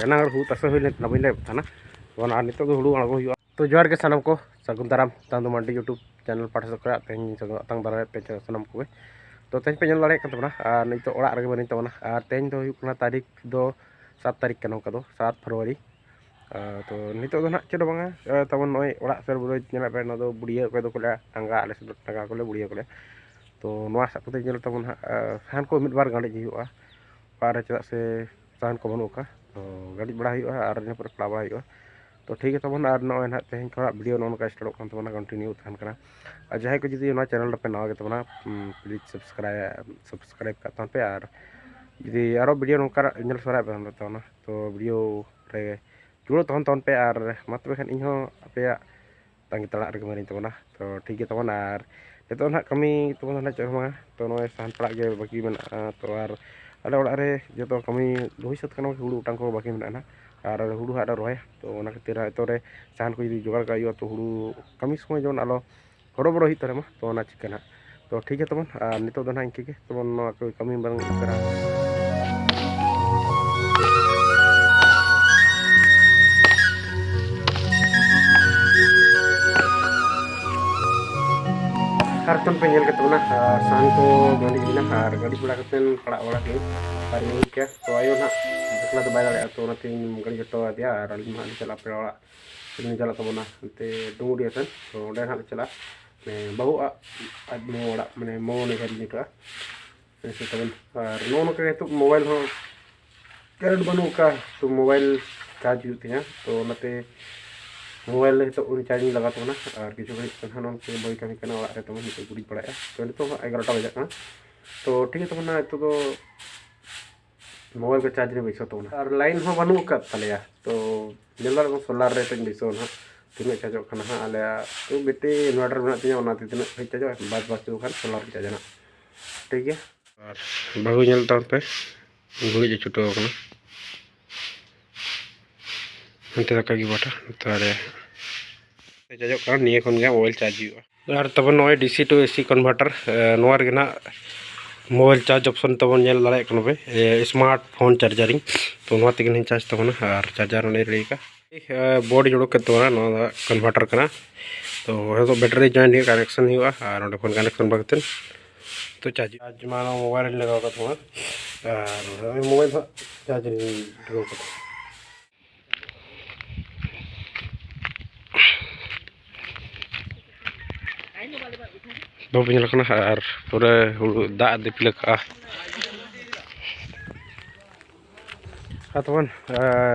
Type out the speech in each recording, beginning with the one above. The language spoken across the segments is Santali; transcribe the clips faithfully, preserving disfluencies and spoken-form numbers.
ᱮᱱᱟᱝ ᱦᱩᱲᱩ ᱛᱟᱥᱮ ᱦᱩᱭ ᱞᱮᱱ ᱛᱟᱦᱮᱱᱟ, ᱵᱟᱹᱧ ᱞᱟᱹᱭ ᱛᱟᱦᱮᱱᱟ᱾ ᱛᱚ ᱟᱨ ᱱᱤᱛᱚᱜ ᱫᱚ ᱦᱩᱲᱩ ᱟᱬᱜᱚ ᱦᱩᱭᱩᱜᱼᱟ᱾ ᱛᱚ ᱡᱚᱦᱟᱨ ᱜᱮ ᱥᱟᱱᱟᱢ ᱠᱚ, ᱥᱟᱹᱜᱩᱱ ᱫᱟᱨᱟᱢ ᱪᱟᱸᱫᱚ ᱢᱟᱱᱰᱤ YouTube ᱪᱮᱱᱮᱞ ᱯᱟᱦᱴᱟ ᱥᱮᱫ ᱠᱷᱚᱱᱟᱜ᱾ ᱛᱮᱦᱮᱧ ᱥᱟᱹᱜᱩᱱ ᱟᱛᱟᱝ ᱫᱟᱨᱟᱢᱮᱫ ᱯᱮ ᱥᱟᱱᱟᱢ ᱠᱚᱜᱮ᱾ ᱛᱚ ᱛᱮᱦᱮᱧ ᱯᱮ ᱧᱮᱞ ᱫᱟᱲᱮᱭᱟᱜ ᱠᱟᱱ ᱛᱟᱵᱚᱱᱟ, ᱟᱨ ᱱᱤᱛᱚᱜ ᱚᱲᱟᱜ ᱨᱮᱜᱮ ᱵᱟᱹᱱᱩᱧ ᱛᱟᱵᱚᱱᱟ᱾ ᱟᱨ ᱛᱮᱦᱮᱧ ᱫᱚ ᱦᱩᱭᱩᱜ ᱠᱟᱱᱟ ᱛᱟᱹᱨᱤᱠᱷ ᱫᱚ ᱥᱟᱛ ᱛᱟᱹᱨᱤᱠᱷ ᱠᱟᱱᱟ, ᱚᱱᱠᱟ ᱫᱚ ᱥᱟᱛ ᱯᱷᱮᱵᱽᱨᱩᱣᱟᱨᱤ᱾ ᱟᱨ ᱛᱚ ᱱᱤᱛᱚᱜ ᱫᱚ ᱱᱟᱦᱟᱜ ᱪᱮᱫ ᱦᱚᱸ ᱵᱟᱝᱟ, ᱟᱨ ᱛᱟᱵᱚᱱ ᱱᱚᱜᱼᱚᱭ ᱚᱲᱟᱜ ᱥᱮᱫ ᱵᱚᱞᱮ ᱧᱮᱞᱮᱫ ᱯᱮ, ᱱᱚᱣᱟ ᱫᱚ ᱵᱩᱲᱤᱭᱟᱹ ᱚᱠᱚᱭ ᱫᱚᱠᱚ ᱞᱟᱹᱭᱟ ᱴᱟᱸᱜᱟ, ᱟᱞᱮ ᱥᱮᱫ ᱫᱚ ᱴᱟᱸᱜᱟ ᱠᱚ ᱞᱟᱹᱭᱟ, ᱵᱩᱲᱤᱭᱟᱹ ᱠᱚ ᱞᱟᱹᱭᱟ᱾ ᱛᱚ ᱱᱚᱣᱟ ᱥᱟᱵ ᱠᱟᱛᱮ ᱧᱮᱞ ᱛᱟᱵᱚᱱ ᱦᱟᱸᱜ, ᱟᱨ ᱥᱟᱦᱟᱱ ᱠᱚ ᱢᱤᱫ ᱵᱟᱨ ᱜᱟᱸᱰᱮᱡ ᱦᱩᱭᱩᱜᱼᱟ ᱚᱲᱟᱜ ᱨᱮ, ᱪᱮᱫᱟᱜ ᱥᱮ ᱥᱟᱦᱟᱱ ᱠᱚ ᱵᱟᱹᱱᱩᱜ ᱟᱠᱟᱫ᱾ ᱛᱚ ᱜᱟᱹᱰᱤᱡ ᱵᱟᱲᱟ ᱦᱩᱭᱩᱜᱼᱟ ᱟᱨ ᱤᱱᱟᱹ ᱯᱚᱨᱮ ᱯᱟᱲᱟᱣ ᱵᱟᱲᱟ ᱦᱩᱭᱩᱜᱼᱟ᱾ ᱛᱚ ᱴᱷᱤᱠ ᱜᱮ ᱛᱟᱵᱚᱱ, ᱟᱨ ᱱᱚᱜᱼᱚᱭ ᱱᱟᱦᱟᱜ ᱛᱮᱦᱮᱧ ᱠᱷᱚᱱᱟᱜ ᱵᱷᱤᱰᱤᱭᱳ ᱱᱚᱜᱼᱚ ᱱᱚᱝᱠᱟ ᱥᱴᱟᱨᱴᱚᱜ ᱠᱟᱱ ᱛᱟᱵᱚᱱᱟ, ᱠᱚᱱᱴᱤᱱᱤᱭᱩ ᱛᱟᱦᱮᱱ ᱠᱟᱱᱟ᱾ ᱟᱨ ᱡᱟᱦᱟᱸᱭ ᱠᱚ ᱡᱩᱫᱤ ᱱᱚᱣᱟ ᱪᱮᱱᱮᱞ ᱨᱮᱯᱮ ᱱᱟᱣᱟ ᱜᱮ ᱛᱟᱵᱚᱱᱟ, ᱯᱞᱤᱡᱽ ᱥᱟᱵᱥᱠᱨᱟᱭᱤᱵᱽ ᱥᱟᱵᱥᱠᱨᱟᱭᱤᱵᱽ ᱠᱟᱜ ᱛᱟᱵᱚᱱ ᱯᱮ᱾ ᱟᱨ ᱡᱩᱫᱤ ᱟᱨᱚ ᱵᱷᱤᱰᱤᱭᱳ ᱱᱚᱝᱠᱟ ᱧᱮᱞ ᱥᱟᱱᱟᱭᱮᱫ ᱯᱮ ᱛᱟᱵᱚᱱᱟ, ᱛᱚ ᱵᱷᱤᱰᱤᱭᱳ ᱨᱮ ᱡᱩᱲᱟᱹᱣ ᱛᱟᱦᱮᱱ ᱛᱟᱵᱚᱱ ᱯᱮ᱾ ᱟᱨ ᱢᱟ ᱛᱚᱵᱮ ᱠᱷᱟᱱ ᱤᱧᱦᱚᱸ ᱟᱯᱮᱭᱟᱜ ᱛᱟᱺᱜᱤ ᱛᱟᱲᱟᱜ ᱨᱮᱜᱮ ᱢᱮᱱᱟᱹᱧ ᱛᱟᱵᱚᱱᱟ᱾ ᱛᱚ ᱴᱷᱤᱠ ᱜᱮ ᱛᱟᱵᱚᱱ, ᱟᱨ ᱱᱤᱛᱚᱜ ᱱᱟᱦᱟᱜ ᱠᱟᱹᱢᱤ ᱛᱟᱵᱚᱱ ᱫᱚ ᱱᱟᱦᱟᱜ ᱪᱮᱫ ᱦᱚᱸ ᱵᱟᱝᱟ᱾ ᱛᱚ ᱱᱚᱜᱼᱚᱭ ᱥᱟᱦᱟᱱ ᱯᱟᱲᱟᱜ ᱜᱮ ᱵᱟᱹᱠᱤ ᱢᱮᱱᱟᱜᱼᱟ᱾ ᱛᱚ ᱟᱨ ᱟᱞᱮ ᱚᱲᱟᱜ ᱨᱮ ᱡᱚᱛᱚ ᱠᱟᱹᱢᱤ ᱫᱚ ᱦᱩᱭ ᱥᱟᱹᱛ ᱠᱟᱱᱟ, ᱦᱩᱲᱩ ᱚᱴᱟᱝ ᱠᱚ ᱵᱟᱹᱠᱤ ᱢᱮᱱᱟᱜᱼᱟ ᱱᱟᱦᱟᱜ᱾ ᱟᱨ ᱦᱩᱲᱩ ᱦᱟᱸᱜ ᱞᱮ ᱨᱚᱦᱚᱭᱟ᱾ ᱛᱚ ᱚᱱᱟ ᱠᱷᱟᱹᱛᱤᱨ ᱦᱟᱸᱜ ᱱᱤᱛᱚᱜ ᱨᱮ ᱥᱟᱦᱟᱱ ᱠᱚ ᱡᱩᱫᱤ ᱡᱚᱜᱟᱲ ᱠᱟᱜ ᱦᱩᱭᱩᱜᱼᱟ, ᱛᱚ ᱦᱩᱲᱩ ᱠᱟᱹᱢᱤ ᱥᱚᱢᱚᱭ ᱡᱮᱢᱚᱱ ᱟᱞᱚ ᱦᱚᱨᱚᱵᱚᱨᱚ ᱦᱩᱭᱩᱜ ᱛᱟᱞᱮ ᱢᱟ, ᱛᱚ ᱚᱱᱟ ᱪᱤᱠᱟᱹ ᱱᱟᱦᱟᱜ᱾ ᱛᱚ ᱴᱷᱤᱠ ᱜᱮᱭᱟ ᱛᱟᱵᱚᱱ, ᱟᱨ ᱱᱤᱛᱚᱜ ᱫᱚ ᱱᱟᱦᱟᱜ ᱤᱱᱠᱟᱹ ᱜᱮ ᱛᱟᱵᱚᱱ, ᱱᱚᱣᱟ ᱠᱚ ᱠᱟᱹᱢᱤ ᱢᱟᱨᱟᱝ ᱩᱥᱟᱹᱨᱟ᱾ ᱟᱨ ᱛᱚᱱ ᱯᱮ ᱧᱮᱞ ᱠᱮᱫ ᱛᱟᱵᱚᱱᱟ, ᱟᱨ ᱥᱟᱦᱟᱱ ᱠᱚ ᱜᱟᱹᱰᱤ ᱦᱩᱭᱱᱟ, ᱟᱨ ᱜᱟᱹᱰᱤ ᱵᱟᱲᱟ ᱠᱟᱛᱮᱫ ᱯᱟᱲᱟᱜ ᱵᱟᱲᱟ ᱦᱩᱭᱩᱜ ᱟᱨ ᱧᱩ ᱠᱮᱭᱟ᱾ ᱛᱚ ᱟᱭᱳ ᱱᱟᱦᱟᱜ ᱮᱠᱞᱟ ᱫᱚ ᱵᱟᱭ ᱫᱟᱲᱮᱭᱟᱜᱼᱟ, ᱛᱚ ᱚᱱᱟᱛᱮᱧ ᱜᱟᱹᱰᱤ ᱦᱚᱴᱚ ᱟᱫᱮᱭᱟ, ᱟᱨ ᱟᱹᱞᱤᱧ ᱢᱟ ᱦᱟᱸᱜ ᱞᱤᱧ ᱪᱟᱞᱟᱜᱼᱟ ᱯᱮᱲᱟ ᱚᱲᱟᱜ᱾ ᱛᱮᱞᱤᱧ ᱪᱟᱞᱟᱜ ᱛᱟᱵᱚᱱᱟ ᱚᱱᱛᱮ ᱰᱩᱢᱩᱨᱤᱭᱟᱹ ᱥᱮᱱ᱾ ᱛᱚ ᱚᱸᱰᱮ ᱱᱟᱦᱟᱜ ᱞᱮ ᱪᱟᱞᱟᱜᱼᱟ, ᱢᱟᱱᱮ ᱵᱟᱹᱦᱩᱣᱟᱜ ᱟᱡ ᱢᱟᱢᱟ ᱚᱲᱟᱜ, ᱢᱟᱱᱮ ᱢᱟᱢᱟ ᱱᱟᱹᱭᱦᱟᱹᱨ ᱞᱤᱧ ᱢᱮᱛᱟᱜᱼᱟ᱾ ᱦᱮᱸ ᱥᱮ ᱛᱟᱵᱚᱱ᱾ ᱟᱨ ᱱᱚᱜᱼᱚ ᱱᱚᱝᱠᱟ ᱜᱮ ᱱᱤᱛᱚᱜ ᱢᱳᱵᱟᱭᱤᱞ ᱦᱚᱸ ᱠᱟᱨᱮᱱᱴ ᱵᱟᱹᱱᱩᱜ ᱟᱠᱟᱫ, ᱛᱚ ᱢᱳᱵᱟᱭᱤᱞ ᱪᱟᱨᱡᱽ ᱦᱩᱭᱩᱜ ᱛᱤᱧᱟᱹ᱾ ᱛᱚ ᱚᱱᱟᱛᱮ ᱢᱳᱵᱟᱭᱤᱞ ᱨᱮ ᱱᱤᱛᱚᱜ ᱩᱱᱤ ᱪᱟᱨᱡᱽ ᱤᱧ ᱞᱟᱜᱟᱣ ᱛᱟᱵᱚᱱᱟ᱾ ᱟᱨ ᱠᱤᱪᱷᱩ ᱜᱷᱟᱹᱲᱤᱡ ᱠᱷᱟᱱ ᱦᱟᱸᱜ ᱱᱚᱜᱼᱚᱭ ᱵᱟᱹᱧ ᱠᱟᱹᱢᱤ ᱠᱟᱱᱟ, ᱚᱲᱟᱜ ᱨᱮ ᱛᱟᱵᱚᱱ ᱱᱤᱛᱚᱜ ᱜᱩᱨᱤᱡ ᱵᱟᱲᱟᱭᱟ᱾ ᱛᱚ ᱱᱤᱛᱚᱜ ᱦᱚᱸ ᱮᱜᱟᱨᱚᱴᱟ ᱵᱟᱡᱟᱜ ᱠᱟᱱᱟ᱾ ᱛᱚ ᱴᱷᱤᱠ ᱜᱮᱭᱟ ᱛᱟᱵᱚᱱᱟ, ᱱᱤᱛᱚᱜ ᱫᱚ ᱢᱳᱵᱟᱭᱤᱞ ᱠᱚ ᱪᱟᱨᱡᱽ ᱨᱮ ᱵᱟᱹᱭᱥᱟᱹᱣ ᱛᱟᱵᱚᱱᱟ᱾ ᱟᱨ ᱞᱟᱭᱤᱱ ᱦᱚᱸ ᱵᱟᱹᱱᱩᱜ ᱟᱠᱟᱫ ᱛᱟᱞᱮᱭᱟ, ᱛᱚ ᱧᱮᱞ ᱫᱟᱲᱮᱭᱟᱜ ᱠᱟᱱᱟ ᱥᱳᱞᱟᱨ ᱨᱮ ᱛᱮᱧ ᱵᱟᱹᱭᱥᱟᱹᱣ ᱱᱟᱦᱟᱜ᱾ ᱛᱤᱱᱟᱹᱜ ᱪᱟᱨᱡᱚᱜ ᱠᱟᱱᱟ ᱦᱟᱸᱜ ᱟᱞᱮᱭᱟᱜ, ᱛᱚ ᱵᱮᱴᱨᱤ ᱤᱱᱵᱷᱟᱨᱴᱟᱨ ᱢᱮᱱᱟᱜ ᱛᱤᱧᱟ, ᱚᱱᱟᱛᱮ ᱛᱤᱱᱟᱹᱜ ᱜᱷᱟᱹᱲᱤᱡ ᱪᱟᱨᱡᱚᱜᱼᱟ, ᱵᱟᱥ ᱵᱟᱥ ᱪᱟᱹᱞᱩ ᱠᱷᱟᱱ ᱥᱳᱞᱟᱨ ᱛᱮ ᱪᱟᱨᱡᱽ ᱱᱟᱦᱟᱜ᱾ ᱴᱷᱤᱠ ᱜᱮᱭᱟ, ᱟᱨ ᱵᱟᱹᱦᱩ ᱧᱮᱞ ᱛᱟᱢ ᱯᱮ, ᱜᱩᱨᱤᱡ ᱮ ᱪᱷᱩᱴᱟᱹᱣ ᱟᱠᱟᱱᱟ᱾ ᱦᱟᱱᱛᱮ ᱫᱟᱠᱟ ᱜᱮ ᱵᱟᱴᱟ, ᱱᱚᱛᱮ ᱵᱟᱨᱭᱟ᱾ ᱪᱟᱨᱡᱚᱜ ᱠᱟᱱᱟ, ᱱᱤᱭᱟᱹ ᱠᱷᱚᱱ ᱜᱮ ᱢᱳᱵᱟᱭᱤᱞ ᱪᱟᱨᱡᱽ ᱦᱩᱭᱩᱜᱼᱟ᱾ ᱟᱨ ᱛᱟᱵᱚᱱ ᱱᱚᱜᱼᱚᱭ ᱰᱤ ᱥᱤ to ᱮ ᱥᱤ converter, ᱮ, ᱱᱚᱣᱟ ᱨᱮᱜᱮ ᱱᱟᱜ Mobile charge option ᱛᱟᱵᱚᱱ ᱧᱮᱞ ᱫᱟᱲᱮᱭᱟᱜ ᱠᱟᱱᱟ ᱯᱮ, ᱮ, smart phone charging᱾ ᱛᱚ ᱱᱚᱣᱟ ᱛᱮᱜᱮ ᱞᱤᱧ ᱪᱟᱨᱡᱽ ᱛᱟᱵᱚᱱᱟ ᱟᱨ ᱪᱟᱨᱡᱟᱨ ᱚᱸᱰᱮ ᱨᱮᱰᱤ ᱠᱟᱜᱼᱟ᱾ ᱮ, ᱵᱳᱨᱰ ᱡᱩᱲᱩ ᱠᱮᱫ ᱛᱟᱵᱚᱱᱟ, ᱱᱚᱣᱟ ᱫᱚ ᱠᱚᱱᱵᱷᱟᱨᱴᱟᱨ ᱠᱟᱱᱟ᱾ ᱛᱚ ᱱᱤᱛᱚᱜ ᱵᱮᱴᱟᱨᱤ ᱡᱚᱭᱮᱱ ᱦᱩᱭᱩᱜᱼᱟ, ᱠᱟᱱᱮᱠᱥᱚᱱ ᱦᱩᱭᱩᱜᱼᱟ ᱟᱨ ᱚᱸᱰᱮ ᱠᱷᱚᱱ ᱠᱟᱱᱮᱠᱥᱚᱱ ᱵᱟᱲᱟ ᱠᱟᱛᱮᱫ ᱛᱚ ᱪᱟᱨᱡᱽ, ᱪᱟᱨᱡᱽ ᱢᱟ ᱱᱚᱣᱟ ᱢᱳᱵᱟᱭᱤᱞ ᱨᱮ ᱞᱟᱜᱟᱣ ᱠᱟᱜ ᱛᱟᱵᱚᱱᱟ ᱟᱨ ᱱᱚᱜᱼᱚᱭ ᱢᱳᱵᱟᱭᱤᱞ ᱦᱟᱸᱜ ᱪᱟᱨᱡᱽ ᱨᱤᱧ ᱰᱨᱚ ᱠᱟᱫᱟ᱾ ᱵᱟᱵᱚ ᱧᱮᱞ ᱠᱟᱱᱟ ᱟᱨ ᱯᱩᱨᱟᱹ ᱦᱩᱲᱩ ᱫᱟᱜ ᱫᱤᱯᱤᱞ ᱠᱟᱜᱼᱟ᱾ ᱟᱨ ᱛᱚᱠᱷᱚᱱ, ᱮ,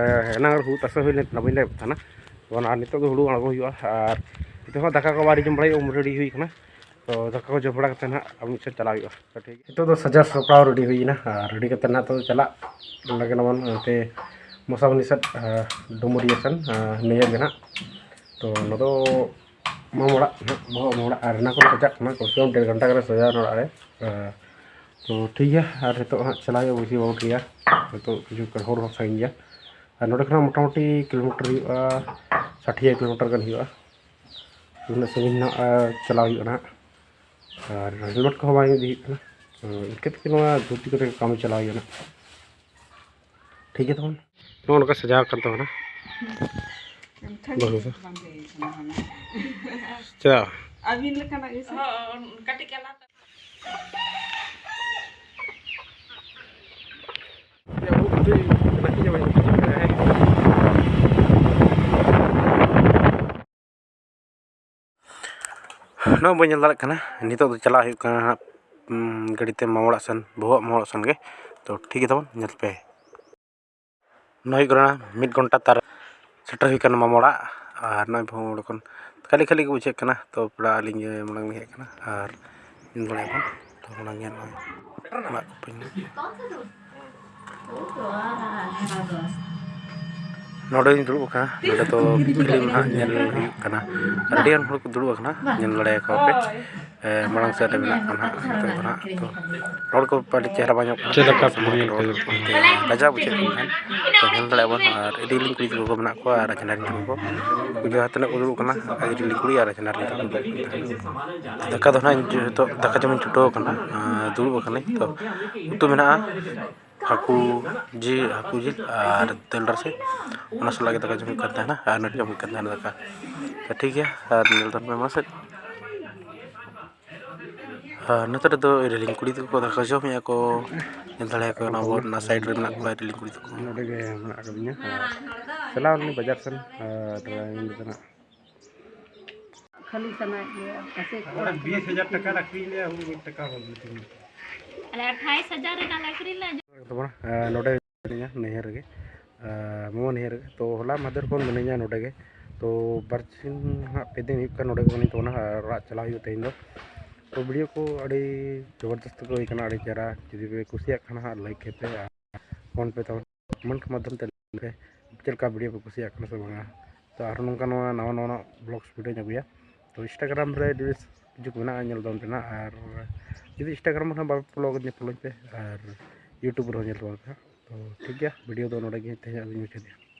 ᱮᱱᱟᱝ ᱨᱮ ᱦᱩᱲᱩ ᱛᱟᱥᱮ ᱦᱩᱭ ᱞᱮᱱ ᱛᱟᱦᱮᱱᱟ, ᱵᱟᱹᱧ ᱞᱟᱹᱭ ᱛᱟᱦᱮᱱᱟ᱾ ᱛᱚᱠᱷᱚᱱ ᱟᱨ ᱱᱤᱛᱚᱜ ᱫᱚ ᱦᱩᱲᱩ ᱟᱬᱜᱚ ᱦᱩᱭᱩᱜᱼᱟ ᱟᱨ ᱱᱤᱛᱚᱜ ᱦᱚᱸ ᱫᱟᱠᱟ ᱠᱚ ᱟᱹᱣᱨᱤ ᱡᱚᱢ ᱵᱟᱲᱟᱭ ᱦᱩᱭᱩᱜᱼᱟ, ᱩᱢ ᱨᱮᱰᱤ ᱦᱩᱭ ᱠᱟᱱᱟ᱾ ᱛᱚ ᱫᱟᱠᱟ ᱠᱚ ᱡᱚᱢ ᱵᱟᱲᱟ ᱠᱟᱛᱮ ᱱᱟᱦᱟᱜ ᱟᱵᱚ ᱢᱤᱫ ᱥᱮᱫ ᱪᱟᱞᱟᱜ ᱦᱩᱭᱩᱜᱼᱟ᱾ ᱛᱚ ᱴᱷᱤᱠ ᱜᱮᱭᱟ, ᱱᱤᱛᱚᱜ ᱫᱚ ᱥᱟᱡᱟᱣ ᱥᱟᱯᱲᱟᱣ ᱨᱮᱰᱤ ᱦᱩᱭᱱᱟ ᱟᱨ ᱨᱮᱰᱤ ᱠᱟᱛᱮ ᱱᱟᱦᱟᱜ ᱛᱚ ᱪᱟᱞᱟᱜ ᱞᱟᱹᱜᱤᱫ ᱱᱟᱵᱚᱱ ᱚᱱᱛᱮ ᱢᱚᱥᱟᱵᱚᱱᱤ ᱥᱮᱫ, ᱮ, ᱰᱩᱢᱩᱨᱤᱭᱟᱹ ᱥᱮᱱ, ᱮ, ᱱᱤᱭᱟᱹ ᱜᱮ ᱱᱟᱦᱟᱜ᱾ ᱛᱚ ᱱᱚᱣᱟ ᱫᱚ ᱢᱟᱢ ᱚᱲᱟᱜ ᱱᱟᱦᱟᱜ, ᱵᱚᱦᱚᱜ ᱢᱟᱢ ᱚᱲᱟᱜ ᱟᱨ ᱚᱱᱟ ᱠᱚᱞᱮ ᱥᱟᱡᱟᱜ ᱠᱟᱱᱟ, ᱠᱚᱢ ᱥᱮ ᱠᱚᱢ ᱰᱮᱲ ᱜᱷᱚᱱᱴᱟ ᱜᱟᱱ ᱥᱟᱡᱟᱣ ᱚᱲᱟᱜ ᱨᱮ᱾ ᱮ, ᱛᱚ ᱴᱷᱤᱠ ᱜᱮᱭᱟ, ᱟᱨ ᱱᱤᱛᱚᱜ ᱦᱟᱸᱜ ᱪᱟᱞᱟᱜ ᱦᱩᱭᱩᱜᱼᱟ, ᱵᱮᱥᱤ ᱵᱟᱵᱚᱱ ᱴᱷᱤᱠ ᱜᱮᱭᱟ᱾ ᱱᱤᱛᱚᱜ ᱠᱤᱪᱷᱩ ᱦᱚᱨ ᱦᱚᱸ ᱥᱟᱺᱜᱤᱧ ᱜᱮᱭᱟ, ᱟᱨ ᱱᱚᱸᱰᱮ ᱠᱷᱚᱱᱟᱜ ᱢᱚᱴᱟᱢᱩᱴᱤ ᱠᱤᱞᱳᱢᱤᱴᱟᱨ ᱦᱩᱭᱩᱜᱼᱟ, ᱥᱟᱴᱷᱤᱭᱟ ᱠᱤᱞᱳᱢᱤᱴᱟᱨ ᱜᱟᱱ ᱦᱩᱭᱩᱜᱼᱟ᱾ ᱩᱱᱟᱹᱜ ᱥᱟᱺᱜᱤᱧ ᱱᱟᱜ, ᱟᱨ ᱪᱟᱞᱟᱣ ᱦᱩᱭᱩᱜᱼᱟ ᱱᱟᱜ, ᱟᱨ ᱦᱮᱞᱢᱮᱴ ᱠᱚᱦᱚᱸ ᱵᱟᱝ ᱤᱫᱤ ᱦᱩᱭᱩᱜ ᱠᱟᱱᱟ᱾ ᱤᱱᱠᱟᱹ ᱛᱮᱜᱮ ᱱᱚᱣᱟ ᱫᱷᱩᱛᱤ ᱠᱚᱛᱮ ᱜᱮ ᱠᱟᱹᱢᱤ ᱪᱟᱞᱟᱣ ᱦᱩᱭᱩᱜᱼᱟ ᱱᱟᱜ᱾ ᱴᱷᱤᱠ ᱜᱮᱭᱟ ᱛᱟᱵᱚᱱ, ᱱᱚᱜᱼᱚ ᱱᱚᱝᱠᱟ ᱥᱟᱡᱟᱣ ᱟᱠᱟᱱ ᱛᱟᱵᱚᱱᱟ᱾ ᱮᱱᱠᱷᱟᱱ ᱵᱟᱹᱦᱩ ᱫᱚ᱾ ᱵᱟᱝ ᱞᱟᱹᱭ ᱠᱟᱱᱟ ᱦᱟᱱᱟ᱾ ᱪᱮᱫᱟᱜ? ᱟᱹᱵᱤᱱ ᱞᱮᱠᱟᱱᱟᱜ ᱜᱮ ᱥᱮ? ᱦᱚᱸ, ᱠᱟᱹᱴᱤᱡ ᱠᱟᱞᱟ᱾ ᱱᱚᱜᱼᱚᱭ ᱵᱟᱹᱧ ᱧᱮᱞ ᱫᱟᱲᱮᱭᱟᱜ ᱠᱟᱱᱟ, ᱱᱤᱛᱚᱜ ᱫᱚ ᱪᱟᱞᱟᱜ ᱦᱩᱭᱩᱜ ᱠᱟᱱᱟ ᱦᱟᱸᱜ, ᱩᱸ, ᱜᱟᱹᱰᱤ ᱛᱮ ᱢᱟᱢᱚ ᱚᱲᱟᱜ ᱥᱮᱱ, ᱵᱟᱹᱦᱩᱣᱟᱜ ᱢᱟᱢᱚ ᱚᱲᱟᱜ ᱥᱮᱱ ᱜᱮ᱾ ᱛᱚ ᱴᱷᱤᱠ ᱜᱮ ᱛᱟᱵᱚᱱ, ᱧᱮᱞ ᱯᱮ᱾ ᱱᱚᱣᱟ ᱦᱩᱭᱩᱜ ᱠᱟᱱᱟ ᱢᱤᱫ ᱜᱷᱚᱱᱴᱟ ᱛᱟᱨ ᱥᱮᱴᱮᱨ ᱦᱩᱭ ᱠᱟᱱᱟ ᱢᱟᱢᱚ ᱚᱲᱟᱜ, ᱟᱨ ᱱᱚᱜᱼᱚᱭ ᱵᱟᱹᱦᱩ ᱚᱸᱰᱮ ᱠᱷᱚᱱ ᱠᱷᱟᱹᱞᱤ ᱠᱷᱟᱹᱞᱤ ᱜᱮ ᱵᱩᱡᱷᱟᱹᱜ ᱠᱟᱱᱟ᱾ ᱛᱚ ᱯᱮᱲᱟ ᱟᱹᱞᱤᱧ ᱜᱮ ᱢᱟᱲᱟᱝ ᱞᱤᱧ ᱦᱮᱡ ᱠᱟᱱᱟ, ᱟᱨ ᱧᱮᱞ ᱫᱟᱲᱮᱭᱟᱜ ᱠᱟᱱᱟ᱾ ᱛᱚ ᱢᱟᱲᱟᱝ ᱜᱮ ᱱᱚᱜᱼᱚᱭ ᱚᱲᱟᱜ ᱠᱚ ᱯᱮ ᱧᱮᱞ᱾ ᱱᱚᱰᱮᱧ ᱫᱩᱲᱩᱵ ᱟᱠᱟᱱᱟ, ᱱᱚᱰᱮ ᱫᱚ ᱯᱷᱤᱞᱢ ᱦᱟᱸᱜ ᱧᱮᱞ ᱦᱩᱭᱩᱜ ᱠᱟᱱᱟ᱾ ᱟᱹᱰᱤᱜᱟᱱ ᱦᱚᱲ ᱠᱚ ᱫᱩᱲᱩᱵ ᱟᱠᱟᱱᱟ, ᱧᱮᱞ ᱫᱟᱲᱮᱭᱟᱠᱚᱣᱟ ᱯᱮ᱾ ᱮ, ᱢᱟᱲᱟᱝ ᱥᱮᱫ ᱨᱮ ᱢᱮᱱᱟᱜ ᱠᱚᱣᱟ ᱱᱟᱦᱟᱜ, ᱱᱤᱛᱚᱜ ᱫᱚ ᱱᱟᱦᱟᱜ ᱛᱚ ᱨᱚᱲ ᱠᱚ ᱟᱹᱰᱤ ᱪᱮᱦᱨᱟ ᱵᱟᱝ ᱧᱟᱢᱚᱜ ᱠᱟᱱᱟ᱾ ᱪᱮᱫ ᱞᱮᱠᱟ ᱯᱷᱤᱞᱢ ᱧᱮᱞ ᱠᱮᱫᱟ? ᱞᱟᱡᱟᱣ ᱵᱩᱡᱷᱟᱹᱜ ᱠᱟᱱ ᱛᱟᱦᱮᱸᱫ᱾ ᱛᱚ ᱧᱮᱞ ᱫᱟᱲᱮᱭᱟᱜ ᱟᱵᱚᱱ, ᱟᱨ ᱤᱫᱤ ᱞᱤᱧ ᱠᱩᱲᱤ ᱛᱟᱠᱚ ᱠᱚ ᱢᱮᱱᱟᱜ ᱠᱚᱣᱟ, ᱟᱨ ᱟᱡᱷᱱᱟᱨᱤᱧ ᱛᱟᱠᱚ ᱠᱚ, ᱩᱱᱠᱩ ᱡᱟᱦᱟᱸ ᱛᱤᱱᱟᱹᱜ ᱠᱚ ᱫᱩᱲᱩᱵ ᱠᱟᱱᱟ, ᱤᱫᱤ ᱞᱤᱧ ᱠᱩᱲᱤ ᱟᱨ ᱟᱡᱷᱱᱟᱨᱤᱧ ᱛᱟᱠᱚ ᱠᱚ ᱫᱩᱲᱩᱵ ᱠᱟᱱ ᱛᱟᱦᱮᱸᱫ᱾ ᱫᱟᱠᱟ ᱫᱚ ᱱᱟᱦᱟᱜ ᱤᱧ ᱱᱤᱛᱚᱜ ᱫᱟᱠᱟ ᱡᱚᱢᱤᱧ ᱪᱷᱩᱴᱟᱹᱣ ᱟᱠᱟᱱᱟ, ᱟᱨ ᱫᱩᱲᱩᱵ ᱟᱠᱟᱱᱟᱹᱧ᱾ ᱛᱚ ᱩᱛᱩ ᱢᱮᱱᱟᱜᱼᱟ, ᱦᱟᱹᱠᱩ ᱡᱤᱞ, ᱦᱟᱹᱠᱩ ᱡᱤᱞ ᱟᱨ ᱫᱟᱹᱞ ᱨᱟᱥᱮ, ᱚᱱᱟ ᱥᱟᱞᱟᱜ ᱜᱮ ᱫᱟᱠᱟ ᱡᱚᱢ ᱦᱩᱭᱩᱜ ᱠᱟᱱ ᱛᱟᱦᱮᱱᱟ᱾ ᱟᱨ ᱱᱚᱰᱮ ᱡᱚᱢ ᱦᱩᱭᱩᱜ ᱠᱟᱱ ᱛᱟᱦᱮᱱᱟ ᱫᱟᱠᱟ᱾ ᱛᱚ ᱴᱷᱤᱠ ᱜᱮᱭᱟ, ᱟᱨ ᱧᱮᱞ ᱛᱟᱵᱚᱱ ᱯᱮ ᱢᱟᱥᱮ᱾ ᱟᱨ ᱱᱚᱛᱮ ᱨᱮᱫᱚ ᱤᱧ ᱨᱮᱱ ᱠᱩᱲᱤ ᱛᱟᱠᱚ ᱫᱟᱠᱟ ᱡᱚᱢᱮᱜᱼᱟ ᱠᱚ᱾ ᱧᱮᱞ ᱫᱟᱲᱮᱭᱟᱠᱚ ᱠᱟᱱᱟ ᱵᱚᱱ, ᱚᱱᱟ ᱥᱟᱭᱤᱰ ᱨᱮ ᱢᱮᱱᱟᱜ ᱠᱚᱣᱟ ᱤᱧ ᱨᱮᱱ ᱠᱩᱲᱤ ᱛᱟᱠᱚ᱾ ᱱᱚᱰᱮ ᱜᱮ ᱢᱮᱱᱟᱜ ᱟᱠᱟᱫᱤᱧᱟ᱾ ᱪᱟᱞᱟᱣ ᱞᱮᱱᱟᱹᱧ ᱵᱟᱡᱟᱨ ᱥᱮᱱ, ᱟᱨ ᱤᱧ ᱫᱚ ᱱᱟᱜ ᱠᱷᱟᱹᱞᱤ ᱥᱟᱱᱟᱭᱮᱫ ᱞᱮᱭᱟ, ᱯᱟᱥᱮᱡ ᱚᱲᱟᱜ ᱵᱤᱥ ᱦᱟᱡᱟᱨ ᱴᱟᱠᱟ ᱞᱮ ᱟᱹᱠᱷᱨᱤᱧ ᱞᱮᱭᱟ, ᱦᱩᱲᱩ ᱢᱤᱫ ᱴᱟᱠᱟ ᱵᱟᱝ ᱦᱩᱭᱩᱜ ᱛᱤᱧᱟ᱾ ᱟᱞᱮ ᱟᱴᱷᱟᱭᱤᱥ ᱦᱟᱡᱟᱨ ᱨᱮᱱᱟᱜ ᱞᱮ ᱟᱹᱠᱷᱨᱤᱧ ᱞᱮᱫᱼᱟ᱾ ᱛᱟᱵᱚᱱᱟ, ᱟᱨ ᱱᱚᱰᱮ ᱢᱤᱱᱟᱹᱧᱟ, ᱱᱟᱹᱭᱦᱟᱹᱨ ᱨᱮᱜᱮ, ᱟᱨ ᱢᱟᱢᱟ ᱱᱟᱹᱭᱦᱟᱹᱨ ᱨᱮᱜᱮ᱾ ᱛᱚ ᱦᱚᱞᱟ ᱢᱟᱫᱷᱮᱨ ᱠᱷᱚᱱ ᱢᱤᱱᱟᱹᱧᱟ ᱱᱚᱰᱮ ᱜᱮ᱾ ᱛᱚ ᱵᱟᱨ ᱥᱤᱧ ᱦᱟᱸᱜ ᱯᱮ ᱫᱤᱱ ᱦᱩᱭᱩᱜ ᱠᱟᱱᱟ ᱱᱚᱰᱮ ᱜᱮ ᱢᱤᱱᱟᱹᱧ ᱛᱟᱵᱚᱱᱟ, ᱟᱨ ᱚᱲᱟᱜ ᱪᱟᱞᱟᱣ ᱦᱩᱭᱩᱜᱼᱟ ᱛᱮᱦᱮᱧ ᱫᱚ᱾ ᱛᱚ ᱵᱷᱤᱰᱤᱭᱳ ᱠᱚ ᱟᱹᱰᱤ ᱡᱚᱵᱚᱨᱫᱚᱥᱛ ᱠᱚ ᱦᱩᱭ ᱠᱟᱱᱟ, ᱟᱹᱰᱤ ᱪᱮᱦᱨᱟ᱾ ᱡᱩᱫᱤ ᱯᱮ ᱠᱩᱥᱤᱭᱟᱜ ᱠᱷᱟᱱ ᱦᱟᱸᱜ ᱞᱟᱭᱤᱠ ᱯᱮ ᱟᱨ ᱯᱷᱳᱱ ᱯᱮ ᱛᱟᱵᱚᱱ ᱠᱚᱢᱮᱱᱴ ᱢᱟᱫᱽᱫᱷᱚᱢ ᱛᱮ ᱞᱟᱹᱭ ᱯᱮ ᱪᱮᱫ ᱞᱮᱠᱟ ᱵᱷᱤᱰᱤᱭᱳ ᱯᱮ ᱠᱩᱥᱤᱭᱟᱜ ᱠᱟᱱᱟ ᱥᱮ ᱵᱟᱝᱟ᱾ ᱛᱚ ᱟᱨᱦᱚᱸ ᱱᱚᱝᱠᱟ ᱱᱚᱣᱟ ᱱᱟᱣᱟ ᱱᱟᱣᱟ ᱵᱞᱚᱜᱥ ᱵᱷᱤᱰᱤᱭᱳᱧ ᱟᱹᱜᱩᱭᱟ᱾ ᱛᱚ ᱤᱱᱥᱴᱟᱜᱨᱟᱢ ᱨᱮ ᱨᱤᱞᱥ ᱦᱤᱡᱩᱜ ᱢᱮᱱᱟᱜᱼᱟ, ᱧᱮᱞ ᱛᱟᱵᱚᱱ ᱯᱮ ᱱᱟᱜ᱾ ᱟᱨ ᱡᱩᱫᱤ ᱤᱱᱥᱴᱟᱜᱨᱟᱢ ᱨᱮᱦᱚᱸ ᱵᱟᱯᱮ ᱯᱷᱚᱞᱳ ᱠᱟᱫᱤᱧᱟ, ᱯᱷᱚᱞᱳᱧ ᱯᱮ᱾ ᱟᱨ ᱭᱩᱴᱩᱵᱽ ᱨᱮᱦᱚᱸ ᱧᱮᱞ ᱛᱟᱵᱚᱱ ᱯᱮ ᱦᱟᱸᱜ᱾ ᱛᱚ ᱴᱷᱤᱠ ᱜᱮᱭᱟ, ᱵᱷᱤᱰᱤᱭᱳ ᱫᱚ ᱱᱚᱰᱮ ᱜᱮ ᱛᱮᱦᱮᱧᱟᱜ ᱫᱚᱧ ᱢᱩᱪᱟᱹᱫᱮᱜᱼᱟ᱾